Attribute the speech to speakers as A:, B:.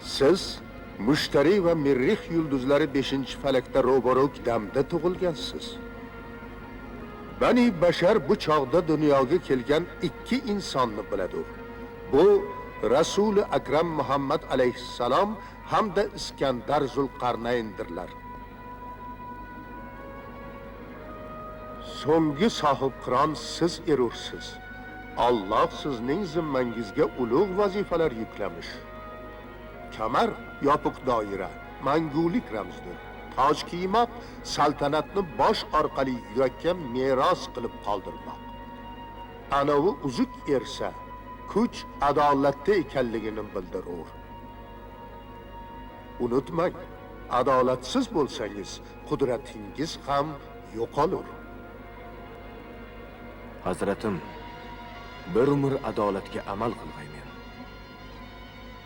A: Siz Mushtari va Mirrix yulduzlari 5-falakda ro'baro' damda tug'ilgansiz. Bani Bashar bu chog'da dunyoga kelgan ikki insonni biladur. Bu Rasuli Akram Muhammad alayhissalom hamda Iskandar Zulqarnayndirlar. So'nggi sohibqiron siz erursiz. Alloh sizning zimmangizga ulug' vazifalar yuklamish. Kamar yopiq doira, mangulik ramzidir. Toj kiymoq saltanatni bosh orqali yurakka meros qilib qoldirmoq. Anavi uzuk ersa, kuch adolatda ekanligini bildirur. Unutmang, adolatsiz bo'lsangiz, qudratingiz ham yo'qolur.
B: Hazratim, bir umr adolatga amal qilg'ayman.